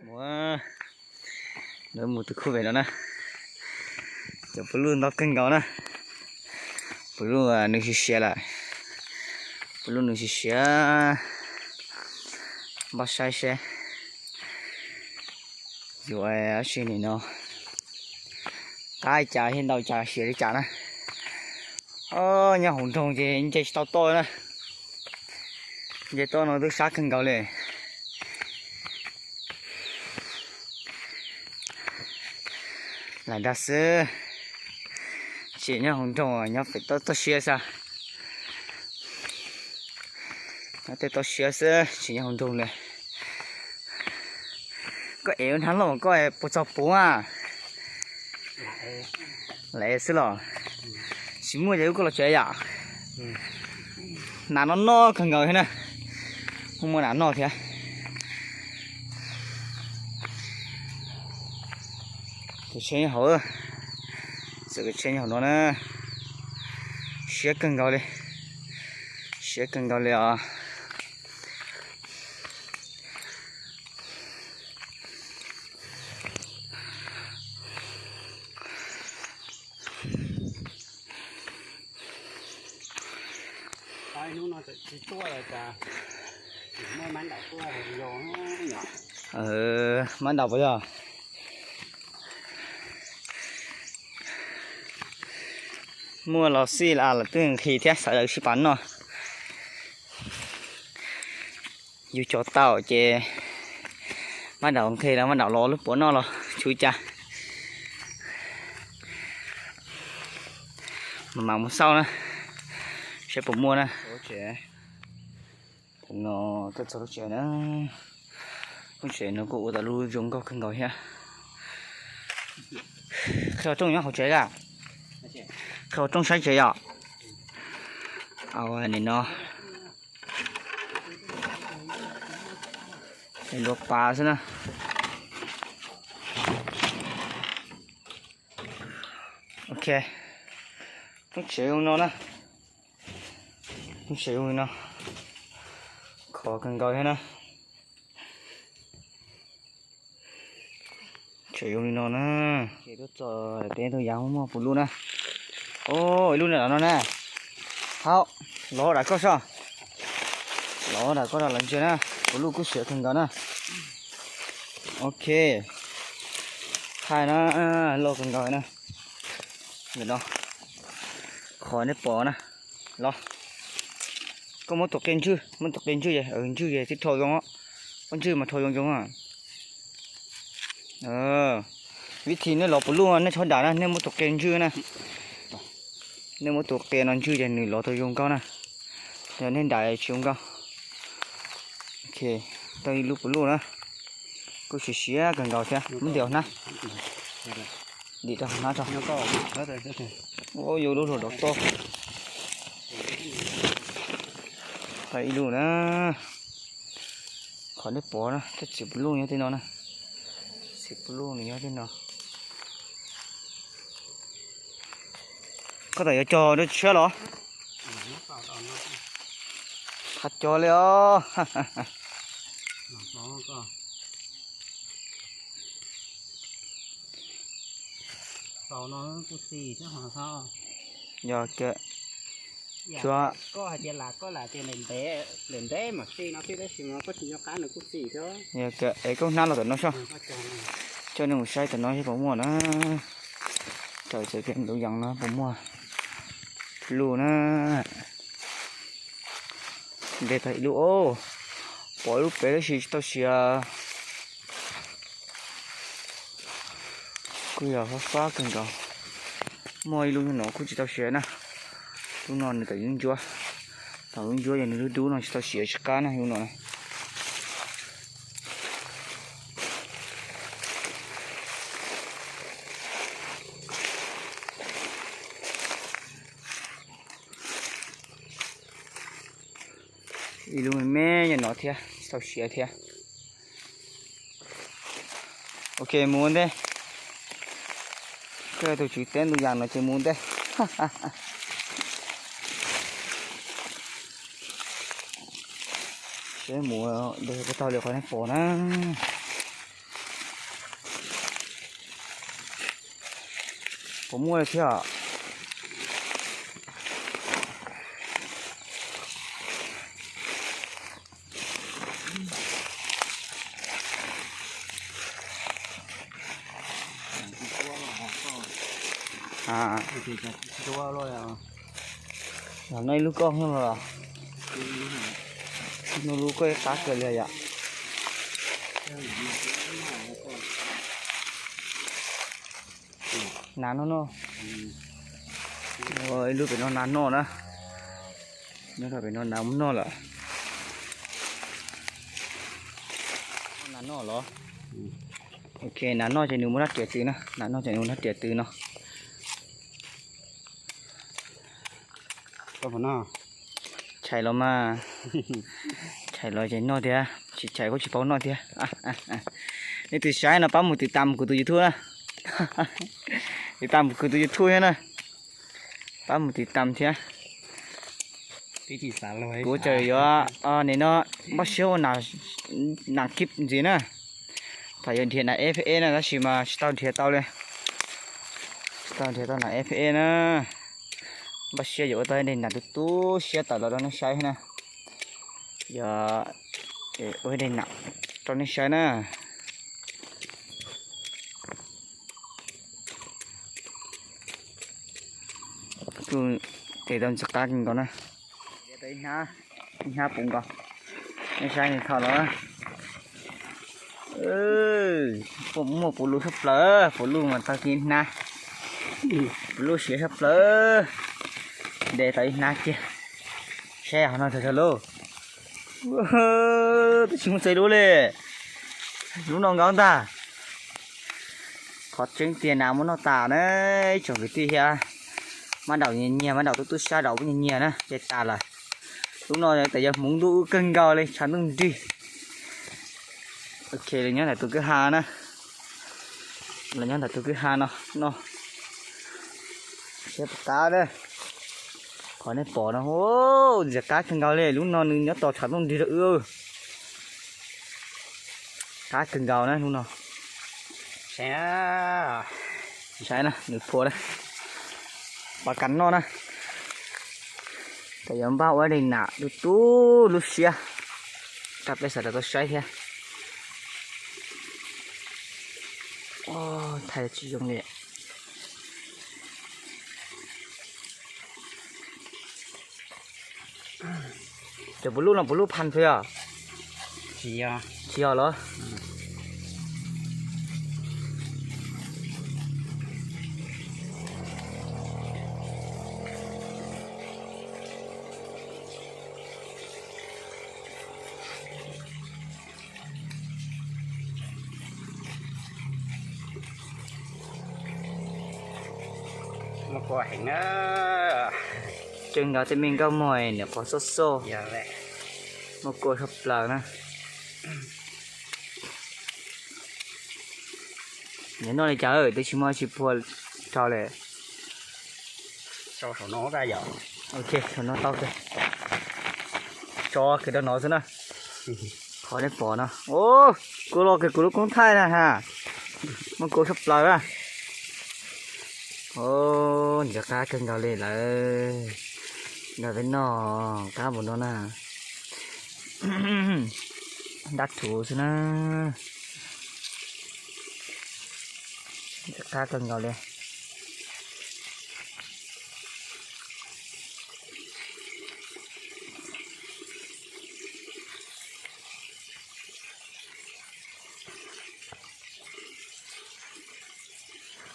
Mus, lawv mus tus khub pem no na. Cov puv luj ntau kawg nkaus na. Puv luj nws siav siav lawm. Puv luj nws siav siav. Npaj saib seb yuav ua dab tsi nim no. Qab cas thiab ntau cas siav li cas na. Nyob hauv nroog ces nce tsis tau toj na. Nce toj no twb sab kawg nkaus li. Lam dag xwb, tsis nyob hauv nroog, nyob pem toj toj siab xwb. Nyob tej toj siab xwb tsis nyob hauv nroog li. Koj ev hnab loj koj puas txog puv a? Lam ev xwb los. Tsis muaj ces wb kuj los tsev yom. Nas no noj kawg nkaus thiab na. Muaj muaj nas noj thiab. Kev tsheb nyob hauv, txawm kev tsheb nyob hauv no na. Siab kawg nkaus li, siab kawg nkaus li os. Mab daum puas yog? Muaj los xij las lawv twb nqhis thiab xav lawv sib pab noj. Yug cov tau ces mab daum nqhis los mab daum los lub puav noj los tsis ua cas. Mas mam mus xauj na, saib puas muaj na. Thaum no tuaj txog lub tsev na, lub tsev no kuj ua tau lub zoo nkauj kawg nkaus thiab. Qhia ua rooj nyob hauv tsev a, qhia ua rooj saib tsev yom. Nim no luag pas xwb na. Ok, lub tsev zoo no na. Lub tsev zoo li no, khov kawg nkaus thiab na. Tsev zoo li no na. Ces tuaj txog teb tuaj yas muaj puv luj na. Ib lub no no na. Hauj, los dam koj soj. Los dam koj los ntsia na. Puv luj kuj siav kawg nkaus na. Ok. Thaij na, loj kawg nkaus na. Ntawm no, qhov nej pom na. Los, koj muab tus qe ntswj, muab tus qe ntswj, ntswj es twb dhau zoo, muab ntswj mas dhau zoo zoo. Vib thim nej lov puv luj nej txhob dam na, nej muab tus qe ntswj na. Nej muab tus qe no ntswj ces nws lov tau zoo nkauj na. Yog nej dam tsis zoo nkauj. Ok, tau ib lub puv luj na. Kuj siav siav kawg nkaus thiab, muab ntim hnab. Ntim rau hnab tso. Ua yuav lub hluas dov toj. Tau ib lub na. Qhov nej pom na, tej txiv puv luj nyob tej no na. Txiv puv luj nws nyob tej no. Koj tam yuav cog rau tshiab los? Qab cog li os. Yog kawg, tsuav, yog kawg es koj hnab los tam no soj. Coj nej mus saib tam no seb puas muaj na. Raws txawv kiag tus yees no puas muaj luj na. Nte tag ib lub os, pom ib lub pem tab sis tsis tau siav. Kuj yog fab fab kawg nkaus. Muaj ib lub no kuj tsis tau siav na. Lub no nws tam yeeb ncuab, tam yeeb ncuab yog nws lub dub no tsis tau siav tsis qab na lub no. Ib lub me me nyob no thiab tsis tau siav thiab. Ok, mus ua ntej. Koj yog tus tswv teb ntu yas no ces mus ua ntej. Seb mus de puas tau li qhov nej pom na. Puas muaj li thiab? Los no ib lub koj los? Nub lub koj qab kawg li yom. Nas noj no. Ib lub pem no nas noj na. Nyob rau pem no nas mus noj lawm. Nas noj los? Ok, nas noj ces nws muaj nab riam tw na, nas noj ces nws muaj nab riam tw no. Chais los mas, chais los ces noj thiab, tsis chais kuj tsis paub noj thiab. Nej tus saib no pab mus tiv tam kuv tus YouTube na. Tiv tam kuv tus YouTube thiab na. Pab mus tiv tam thiab. Kuv tseem yuav nim no npaj siab ua nas kib ntxiv na. Thaum yuav nrhiav nas F A na tab sis mas tsis tau nrhiav tau li. Tsis tau nrhiav tau nas F A na. Npaj siab yuav ua tau ib daim nas tu tu siab tawm los rau nej saib na. Yog ua ib daim nas rau nej saib na. Kuj tes tau ntxim qab kawg nkaus na. Ib hnab, ib hnab puv nkaus. Nej saib nws tho los. Muaj puv luj sab plaws, puv luj mas tau kiag ib hnab. Puv luj siav sab plaws. De tau ib hnab kiag. Saib hov no tag lauj. Twb tsis muaj txais dua li. Lub no nkaus ntag. Qhov tseeb tiag nas muab noj tas na, ib tsoom kwv tij thiab. Mab daum nyias nyias, mab daum tub tub sab daum nyias nyias na, ces tas lawm. Lub no tas yog hmoov ntuj wb kawg nkaus li, tshav ntuj nrig. Ok, lawv nyob ntawm tus kwj ha na. Lawv nyob ntawm tus kwj ha no, no. Siab qab na. Qhov nej pom no, ntxim qab kawg nkaus li, lub no nws nyob tos tshav ntuj nrig rau wb. Qab kawg nkaus na lub no. Saib na, nws phua na. Pov kas noj na. Tam yuav npaj ua daim nas tu tu lub siab rau peb sawv daws tau saib thiab. Thaij tsis zoo li. Cov puv luj no puv luj phan xwb yog? Tsis yog los? Muaj kua heev na. Tseem nkaus tej me nkauj muag niam qhuav xoj xoj. Muaj kua tshaj plaws na. Nyob noj li cas twb tsis muaj tsis puag rau li. Ok, saum no tau kawg. Tso kiag rau no xwb na. Qhov nej pom no, kua loj kiag kuv lub koob thaij na ha. Muaj kua tshaj plaws na. Ntxim qab kawg nkaus li lawm. Nrog peb noj qab npaum no na. Dab thuv xwb na. Ntxim qab kawg nkaus li.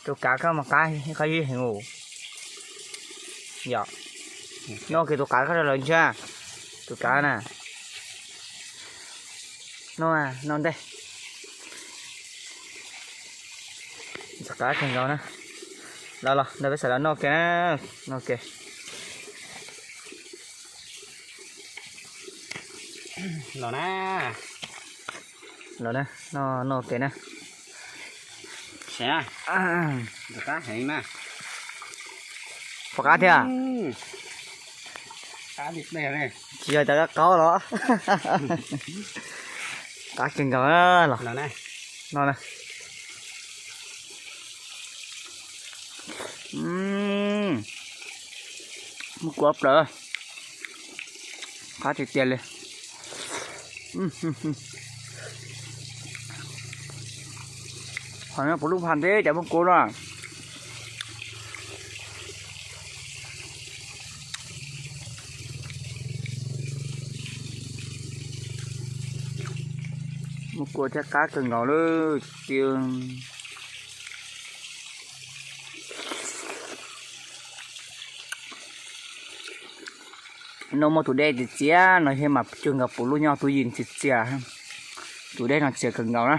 Tus kav koj mas qab qab ib heev os. Yog, noj kiag tus kav koj rau lawv ntsha. Tus kav na. Noj, noj ntej. Ntxim qab kawg nkaus na. Los los, ntawd peb xav los noj ke na. Noj ke. Los na. Los na, noj, noj ke na. Pom qab thiab. Tsis yog cov qaub los. Qab kawg nkaus los. No na. Muab kua plaws, qab tiag tiag li. Qhov no puv lub pha ntev cas muab kua no. Muab kua thiab qab kawg nkaus lawm tiag. No muaj tus dej txias txias no thiab mas cuag nkaus puv lub nyob tub yim txias txias. Tus dej no txias kawg nkaus na.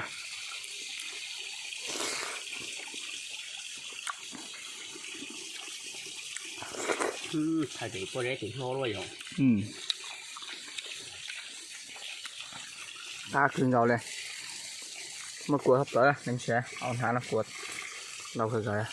Qab kawg nkaus li. Muab kua hab plawv ne, au hnav no kua lau kawg nkaus.